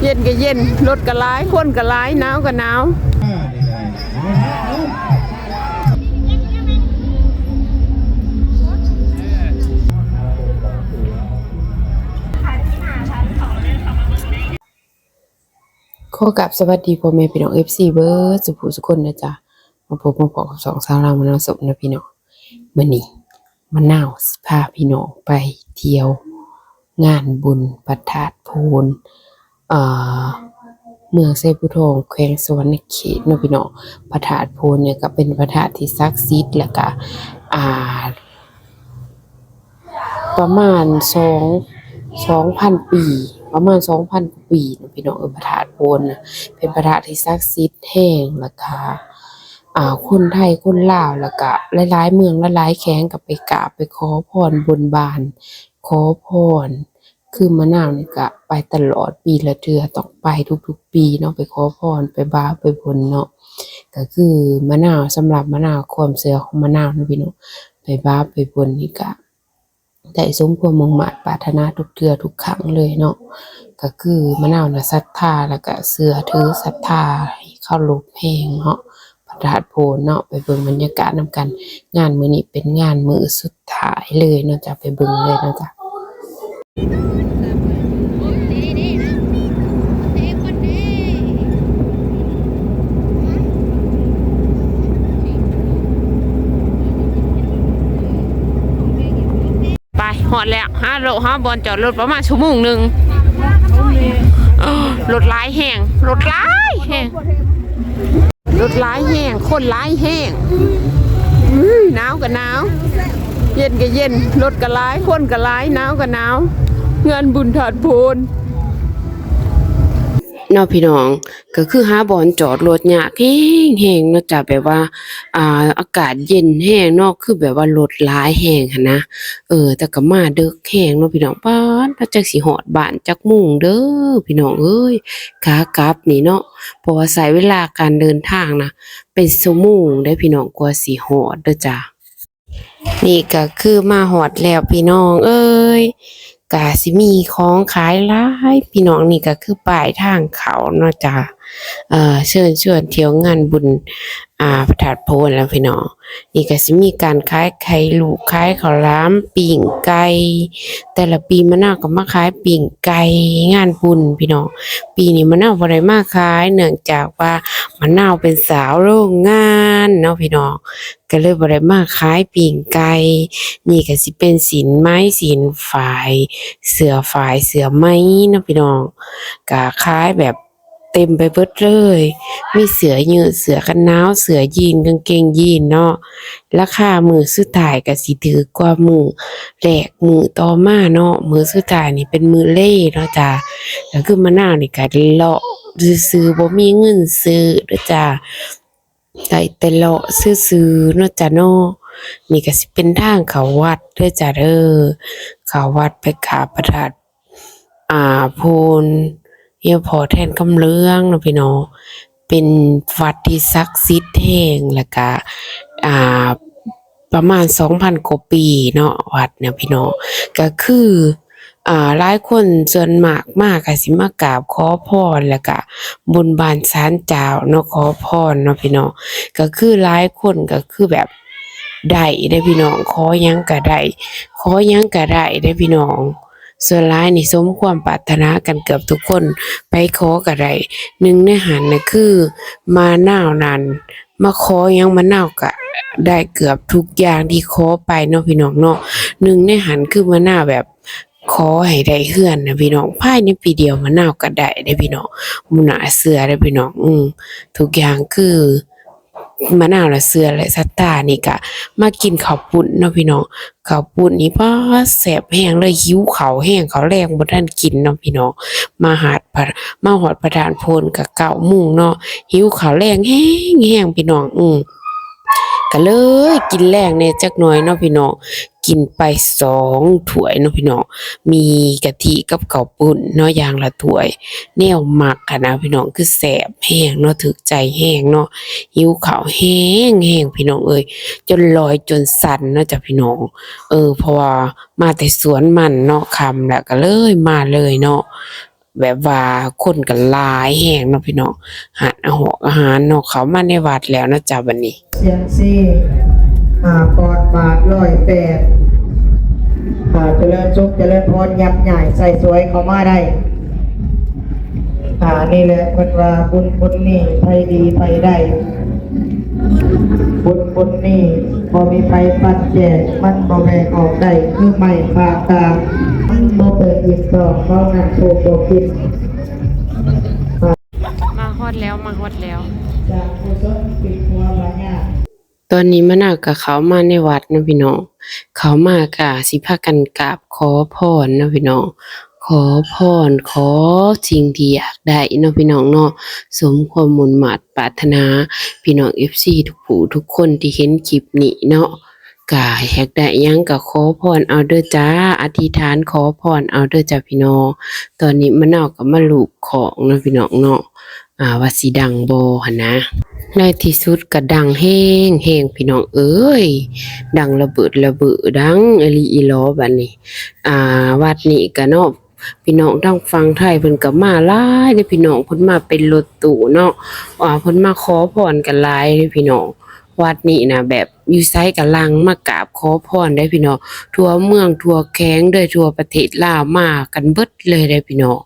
ເຢັນກໍເຢັນ ລົດກໍຫຼາຍ ຄົນກໍຫຼາຍ ໜາວກໍໜາວ. ຂໍກາບສະຫວັດດີພໍ່ແມ່ພີ່ນ້ອງ ເອັຟຊີ ເບິດສູ່ຜູ້ສູ່ຄົນນະຈ໊ະ ມາພົບມາພໍ້ກັບຊ່ອງສາວລາວມານາວສົມນະພີ່ນ້ອງ. ມື້ນີ້ມະນາວຊິພາພີ່ນ້ອງໄປທ່ຽວງານບຸນພະທາດໂພນ ເອີ ເມືອງໄຊພູທອງ ແຂວງສະຫວັນນະເຂດເນາະພີ່ນ້ອງ. ພະທາດໂພນນີ້ກໍເປັນພະທາດທີ່ສັກສິດ ແລ້ວກໍ ອ່າ ປະມານສອງ ສອງພັນປີ ປະມານສອງພັນກວ່າປີເນາະພີ່ນ້ອງເອີຍ. ພະທາດໂພນນະ ເປັນພະທາດທີ່ສັກສິດແຮງ ແລ້ວກະ ອ່າ ຄົນໄທ ຄົນລາວ ແລ້ວກະຫຼາຍໆເມືອງ ຫຼາຍໆແຂວງ ກໍໄປກາບໄປຂໍພອນ ບົນບານ ຂໍພອນ. ຄືມະນາວນີ້ກະໄປຕະຫຼອດ ປີລະເທື່ອ ຕ້ອງໄປທຸກໆປີເນາະ ໄປຂໍພອນ ໄປບາບໄປບົນເນາະ. ກໍຄືມະນາວ ສຳລັບມະນາວ ຄວາມເຊື່ອຂອງມະນາວເນາະພີ່ນ້ອງ ໄປບາບໄປບົນນີ້ກະ ໄດ້ສົມຄວາມມຸ່ງມາດປາດຖະໜາທຸກເທື່ອທຸກຄັ້ງເລີຍເນາະ. ກໍຄືມະນາວນະສັດທາ ແລ້ວກະເຊື່ອຖືສັດທາ ໃຫ້ເຄົາລົບແຮງເນາະ ພະທາດໂພນເນາະ. ໄປເບິ່ງບັນຍາກາດນຳກັນ ງານມື້ນີ້ເປັນງານມື້ສຸດທ້າຍເລີຍເນາະ ຈະໄປເບິ່ງເລີຍເນາະຈ້ະ. ໄປຮອດແລ້ວ ຫາໂລະ ຫາບ່ອນຈອດລົດປະມານຊົ່ວໂມງໜຶ່ງ. ເອີ ລົດຫຼາຍແຮງ ລົດຫຼາຍແຮງ ລົດຫຼາຍແຮງ ຄົນຫຼາຍແຮງ. ອື ໜາວກໍໜາວ ເຢັນກໍເຢັນ ລົດກໍຫຼາຍ ຄົນກໍຫຼາຍ ໜາວກໍໜາວ. ງານບຸນທາດໂພນເນາະພີ່ນ້ອງ ກໍຄືຫາບ່ອນຈອດລົດຍາກແຮງໆເນາະຈ້ະ. ແບບວ່າ ອ່າ ອາກາດເຢັນແຮງເນາະ ຄືແບບວ່າລົດຫຼາຍແຮງຫັ້ນນະ. ເອີ ແຕ່ກໍມາເດິກແຮງເນາະພີ່ນ້ອງ ປາດ ຈັກຊິຮອດບ້ານຈັກໂມງເດີພີ່ນ້ອງເອີຍ ຂາກັບນີ້ເນາະ. ເພາະວ່າໃຊ້ເວລາການເດີນທາງນະ ເປັນຊົ່ວໂມງເດ້ພີ່ນ້ອງ ກວ່າຊິຮອດເດີຈ້າ. ນີ້ກໍຄືມາຮອດແລ້ວພີ່ນ້ອງເອີຍ ກະຊິມີຂອງຂາຍຫຼາຍພີ່ນ້ອງ. ນີ້ກໍຄືປ້າຍທາງເຂົ້າເນາະຈ້າ ເຊີນຊວນທ່ຽວງານບຸນ ອ່າ ພະທາດໂພນແລ້ວພີ່ນ້ອງ. ນີ້ກໍຊິມີການຂາຍໄຂ່ລູກ ຂາຍເຂົ້າຫຼາມ ປີ້ງໄກ່. ແຕ່ລະປີມະນາວກໍມາຂາຍປີ້ງໄກ່ງານບຸນພີ່ນ້ອງ. ປີນີ້ມະນາວບໍ່ໄດ້ມາຂາຍ ເນື່ອງຈາກວ່າມະນາວເປັນສາວໂຮງງານເນາະພີ່ນ້ອງ ກໍເລີຍບໍ່ໄດ້ມາຂາຍປີ້ງໄກ່. ນີ້ກໍຊິເປັນສິ້ນໄໝ ສິ້ນຝ້າຍ ເສື້ອຝ້າຍ ເສື້ອໄໝເນາະພີ່ນ້ອງ ກໍຂາຍແບບ ເຕັມໄປເບິດເລີຍ ມີເສື້ອຍືດ ເສື້ອກັນໜາວ ເສື້ອຢີນ ກາງເກງຢີນເນາະ. ລາຄາມື້ສຸດທ້າຍກໍຊິຖືກກວ່າມື້ແລກ ມື້ຕໍ່ມາເນາະ. ມື້ສຸດທ້າຍນີ້ເປັນມື້ເລເນາະຈ້າ ກໍຄືມະນາວນີ້ກໍເລາະຊື່ໆ ບໍ່ມີເງິນຊື້ເດີຈ້າ ໄດ້ແຕ່ເລາະຊື່ໆເນາະຈ້າເນາະ. ນີ້ກໍຊິເປັນທາງເຂົ້າວັດເດີຈ້າເດີ ເຂົ້າວັດໄປກາບພະທາດ ອ່າ ໂພນຍາພໍ່ແທນຄຳເຫຼືອງເນາະພີ່ນ້ອງ ເປັນວັດທີ່ສັກສິດແຮງ ແລ້ວກະ ອ່າ ປະມານສອງພັນກວ່າປີເນາະ ວັດເນຍພີ່ນ້ອງ. ກະຄື ອ່າ ຫຼາຍຄົນສ່ວນມາກມາກະຊິມາກາບຂໍພອນ ແລ້ວກະບົນບານສານເຈົ້າເນາະ ຂໍພອນເນາະພີ່ນ້ອງ. ກະຄືຫຼາຍຄົນກະຄືແບບ ໄດ້ເດ້ພີ່ນ້ອງ ຂໍຫຍັງກະໄດ້ ຂໍຫຍັງກະໄດ້ເດ້ພີ່ນ້ອງ. ສ່ວນຫຼາຍນີ້ສົມຄວາມປາດຖະໜາກັນເກືອບທຸກຄົນ ໃຜຂໍກະໄດ້. ໜຶ່ງໃນຫັ້ນນະຄືມະນາວນັ້ນ ມາຂໍຫຍັງມະນາວກະໄດ້ເກືອບທຸກຢ່າງທີ່ຂໍໄປເນາະພີ່ນ້ອງເນາະ. ໜຶ່ງໃນຫັ້ນຄືມະນາວແບບ ຂໍໃຫ້ໄດ້ເຮືອນນະພີ່ນ້ອງ ພາຍໃນປີດຽວມະນາວກໍໄດ້ເດ້ພີ່ນ້ອງ ບໍ່ໜ້າເຊື່ອເດ້ພີ່ນ້ອງ. ອື ທຸກຢ່າງຄືມະນາວລະເຊື່ອ ແລະ ສັດທາ. ນີ້ກະມາກິນເຂົ້າປຸ້ນເນາະພີ່ນ້ອງ ເຂົ້າປຸ້ນນີ້ ປາດ ແຊບແຮງເລີຍ ຫິວເຂົ້າແຮງ ເຂົ້າແລງບໍ່ທັນກິນເນາະພີ່ນ້ອງ. ມາຮອດ ມາຮອດພະທາດໂພນກະເກົ້າໂມງເນາະ ຫິວເຂົ້າແລງແຮງໆ ພີ່ນ້ອງ. ອື ກະເລີຍກິນແລງແດ່ຈັກໜ່ອຍເນາະພີ່ນ້ອງ ກິນໄປສອງຖ້ວຍເນາະພີ່ນ້ອງ ມີກະທິກັບເຂົ້າປຸ້ນເນາະ ຢ່າງລະຖ້ວຍ ແນວມັກຫັ້ນນະພີ່ນ້ອງ ຄືແຊບແຮງເນາະ ຖືກໃຈແຮງເນາະ. ຫິວເຂົ້າແຮງໆ ພີ່ນ້ອງເອີຍ ຈົນລອຍຈົນສັ່ນເນາະຈ້າພີ່ນ້ອງ. ເອີ ເພາະວ່າມາແຕ່ສວນມັນເນາະ ຄ່ຳແລ້ວກະເລີຍມາເລີຍເນາະ. ແບບວ່າຄົນກໍຫຼາຍແຮງເນາະພີ່ນ້ອງ. ຮ້ານອາຫານເນາະ ເຂົ້າມາໃນວັດແລ້ວເນາະຈ້າ ບັດນີ້. ສຽມຊີ ອາ ປອນບາດຮ້ອຍແປດ ອາ ຈະເລີນສຸກຈະເລີນພອນ ຍັບຍ້າຍໃສ່ສວຍເຂົ້າມາໄດ້. ອາ ນີ້ແຫຼະເພິ່ນວ່າ ບຸນບຸນນີ້ ໄຜດີໄຜໄດ້ ບຸນບຸນນີ້ ບໍ່ມີໃຜປັນແຈກ ມັນບໍ່ແບ່ງອອກໄດ້ ຄືໄມ້ພາກາ ມັນບໍ່ເປີດອີກດອກ ເວົ້ານັ້ນຜູ້ບໍ່ຄິດ. ມາຮອດແລ້ວ ມາຮອດແລ້ວ. ຈາກຜູ້ຊົນປິດຫົວພະຍາດ. ຕອນນີ້ມະນາວກໍເຂົ້າມາໃນວັດເນາະພີ່ນ້ອງ. ເຂົ້າມາກໍຊິພາກັນກາບຂໍພອນເນາະພີ່ນ້ອງ. ຂໍພອນ ຂໍສິ່ງທີ່ຢາກໄດ້ເນາະພີ່ນ້ອງເນາະ. ສົມຄວາມມຸ່ງມາດປາດຖະໜາ. ພີ່ນ້ອງເອັຟຊີທຸກຜູ້ທຸກຄົນທີ່ເຫັນຄລິບນີ້ເນາະ ກະຢາກໄດ້ຫຍັງກະຂໍພອນເອົາເດີຈ້າ, ອະທິຖານຂໍພອນເອົາເດີຈ້າພີ່ນ້ອງ. ຕອນນີ້ມະນາວກໍມາລູບຂອງເນາະພີ່ນ້ອງເນາະ ອາ ວ່າຊິດັງບໍ່ຫັ້ນນະ. ໃນທີ່ສຸດກໍດັງແຮງໆ ພີ່ນ້ອງເອີຍ, ດັງລະເບີດລະເບີ ດັງອີ່ຫຼີອີ່ຫຼໍບັດນີ້. ອາ ວັດນີ້ກະເນາະ ພີ່ນ້ອງທາງຝັ່ງໄທເພິ່ນກໍມາຫຼາຍເດ້ພີ່ນ້ອງ, ເພິ່ນມາເປັນລົດຕູ້ເນາະ ວ່າເພິ່ນມາຂໍພອນກັນຫຼາຍເດ້ພີ່ນ້ອງ. ວັດນີ້ນະ ແບບຢູ່ໃສກໍຫຼັ່ງມາກາບຂໍພອນເດ້ພີ່ນ້ອງ, ທົ່ວເມືອງທົ່ວແຂວງເດີ ທົ່ວປະເທດລາວມາກັນເບິດເລີຍເດ້ພີ່ນ້ອງ.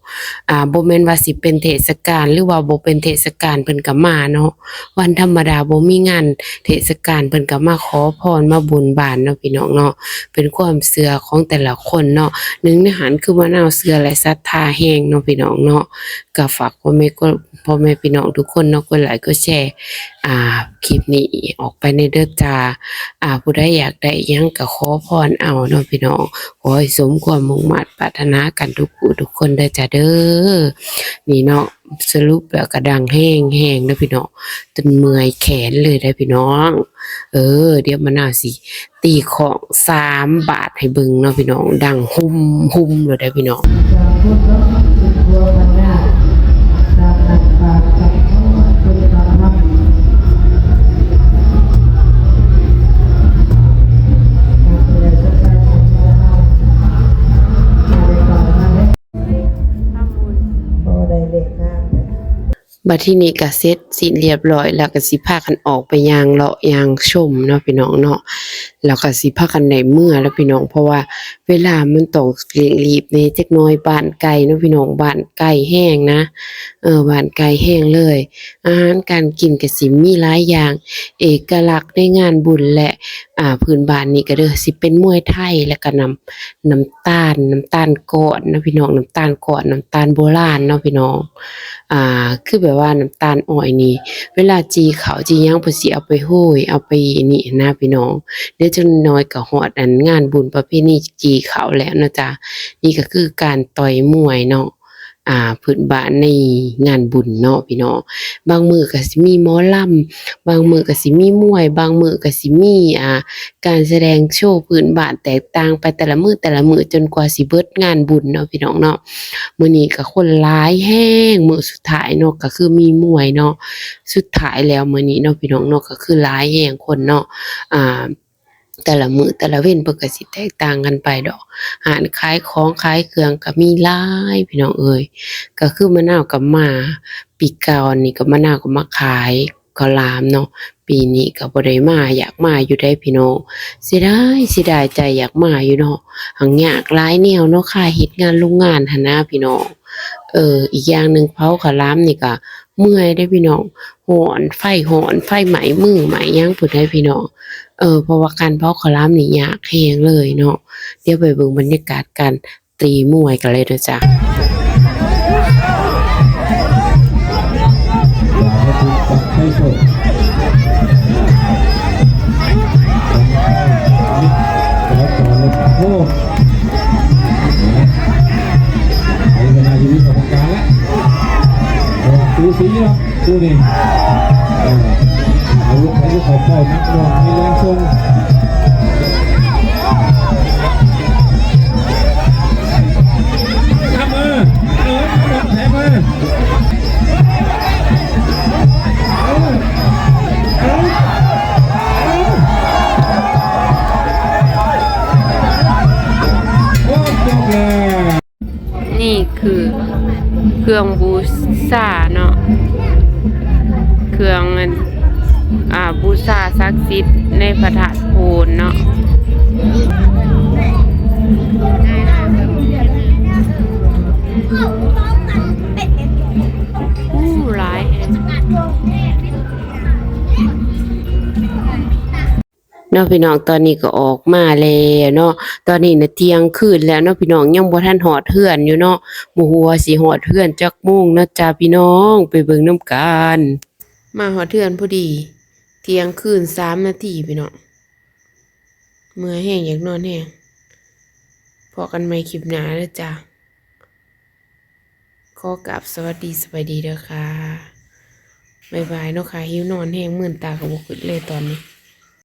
ອາ ບໍ່ແມ່ນວ່າຊິເປັນເທດສະການ ຫຼືວ່າບໍ່ເປັນເທດສະການເພິ່ນກໍມາເນາະ, ວັນທຳມະດາບໍ່ມີງານເທດສະການເພິ່ນກໍມາຂໍພອນມາບົນບານເນາະພີ່ນ້ອງເນາະ. ເປັນຄວາມເຊື່ອຂອງແຕ່ລະຄົນເນາະ, ໜຶ່ງໃນຫັ້ນຄືມະນາວເຊື່ອ ແລະ ສັດທາແຮງເນາະພີ່ນ້ອງເນາະ. ກໍຝາກພໍ່ແມ່ ພໍ່ແມ່ພີ່ນ້ອງທຸກຄົນເນາະ ກົດໄລກົດແຊ ອ່າ ຄລິບນີ້ອອກໄປແດ່ເດີຈ້າ. ອ່າ ຜູ້ໃດຢາກໄດ້ຫຍັງກໍຂໍພອນເອົາເນາະພີ່ນ້ອງ, ຂໍໃຫ້ສົມຄວາມມຸ່ງມາດປາດຖະໜາກັນທຸກຜູ້ທຸກຄົນເດີຈ້າເດີ. ນີ້ເນາະ ສະຫຼຸບແລ້ວກໍດັງແຮງໆເດີພີ່ນ້ອງ, ຈົນເມື່ອຍແຂນເລີຍເດີພີ່ນ້ອງ. ເອີ ດຽວມະນາວຊິຕີຂອງສາມບາດໃຫ້ເບິ່ງເນາະພີ່ນ້ອງ, ດັງຮຸ່ມໆໂລດເດີພີ່ນ້ອງ. ບັດທີນີ້ກໍເສັດສິ້ນລຽບຮ້ອຍແລ້ວ ກໍຊິພາກັນອອກໄປຍ່າງເລາະຍ່າງຊົມເນາະພີ່ນ້ອງເນາະ, ແລ້ວກໍຊິພາກັນໄດ້ເມືອແລ້ວພີ່ນ້ອງ, ເພາະວ່າເວລາມັນຕ້ອງເລັ່ງລີບແດ່ຈັກໜ້ອຍ. ບ້ານໄກເນາະພີ່ນ້ອງ, ບ້ານໄກແຮງນະ, ເອີ ບ້ານໄກແຮງເລີຍ. ອາຫານການກິນກໍຊິມີຫຼາຍຢ່າງ ເອກະລັກໃນງານບຸນ ແລະ ອ່າ ພື້ນບ້ານນີ້ກໍເດີ ຊິເປັນມວຍໄທ ແລ້ວກໍນ້ຳ ນ້ຳຕານ ນ້ຳຕານກ້ອນນະພີ່ນ້ອງ, ນ້ຳຕານກ້ອນ ນ້ຳຕານໂບລານເນາະພີ່ນ້ອງ. ອ່າ ຄືແບບວ່ານ້ຳຕານອ້ອຍນີ້ ເວລາຈີ່ເຂົ້າຈີ່ຫຍັງ ເພິ່ນຊິເອົາໄປໂຮຍ ເອົາໄປນີ້ນະພີ່ນ້ອງ. ດຽວຈັກໜ້ອຍກໍຮອດອັນງານບຸນປະເພນີຈີ່ເຂົ້າແລ້ວເນາະຈ້າ. ນີ້ກໍຄືການຕ່ອຍມວຍເນາະ ອ່າ ພື້ນບ້ານໃນງານບຸນເນາະພີ່ນ້ອງ. ບາງມື້ກໍຊິມີໝໍລຳ, ບາງມື້ກໍຊິມີມວຍ, ບາງມື້ກໍຊິມີ ອ່າ ການສະແດງໂຊພື້ນບ້ານແຕກຕ່າງໄປແຕ່ລະມື້ແຕ່ລະມື້ ຈົນກວ່າຊິເບິດງານບຸນເນາະພີ່ນ້ອງເນາະ. ມື້ນີ້ກໍຄົນຫຼາຍແຮງ, ມື້ສຸດທ້າຍເນາະ ກໍຄືມີມວຍເນາະ, ສຸດທ້າຍແລ້ວມື້ນີ້ເນາະພີ່ນ້ອງເນາະ, ກໍຄືຫຼາຍແຮງຄົນເນາະ. ອ່າ ແຕ່ລະມື້ແຕ່ລະເວັນເພິ່ນກໍຊິແຕກຕ່າງກັນໄປດອກ, ຮ້ານຂາຍຂອງຂາຍເຄື່ອງກໍມີຫຼາຍພີ່ນ້ອງເອີຍ. ກໍຄືມະນາວກໍມາ ປີກ່ອນນີ້ກໍມະນາວກໍມາຂາຍ ເຂົ້າຫຼາມເນາະ, ປີນີ້ກໍບໍ່ໄດ້ມາ. ຢາກມາຢູ່ໃດ໋ພີ່ນ້ອງ, ເສຍດາຍ ເສຍດາຍໃຈ ຢາກມາຢູ່ເນາະ, ຫາກຍາກຫຼາຍແນວເນາະ ຄ່າເຮັດງານໂຮງງານຫັ້ນນະພີ່ນ້ອງ. ເອີ ອີກຢ່າງໜຶ່ງ ເຜົາເຂົ້າຫຼາມນີ້ກໍເມື່ອຍເດ້ພີ່ນ້ອງ, ຮ້ອນ ໄຟຮ້ອນ ໄຟໄໝ້ມືໄໝ້ຫຍັງພຸ້ນໃດ໋ພີ່ນ້ອງ. ເອີ ເພາະວ່າການເຜົາເຂົ້າຫຼາມນີ້ຍາກແຮງເລີຍເນາະ. ດຽວໄປເບິ່ງບັນຍາກາດການ ຕີມວຍກັນເລີຍເດີຈ້າ. ນີ້ຄື ເຄື່ອງບູຊາເນາະ ເຄື່ອງອັນ ອ່າ ບູຊາສັກສິດໃນພະທາດໂພນເນາະ. ໂອ້ ຫຼາຍແຮງ. ເນາະພີ່ນ້ອງ ຕອນນີ້ກໍອອກມາແລ້ວເນາະ. ຕອນນີ້ນະທ່ຽງຄືນແລ້ວເນາະພີ່ນ້ອງ ຍັງບໍ່ທັນຮອດເຮືອນຢູ່ເນາະ. ບໍ່ຮູ້ວ່າຊິຮອດເຮືອນຈັກໂມງເນາະຈ້າພີ່ນ້ອງ ໄປເບິ່ງນຳກັນ. ມາຮອດເຮືອນພໍດີ ທ່ຽງຄືນສາມນາທີພີ່ນ້ອງ. ເມື່ອຍແຮງ ຢາກນອນແຮງ. ພໍ້ກັນໃໝ່ຄລິບໜ້າເດີຈ້າ. ຂໍກາບສະຫວັດດີສະບາຍດີເດີຄ່ະ. ບາຍບາຍເນາະຄ່ະ. ຫິວນອນແຮງ ມືນຕາກໍບໍ່ຂຶ້ນເລີຍຕອນນີ້.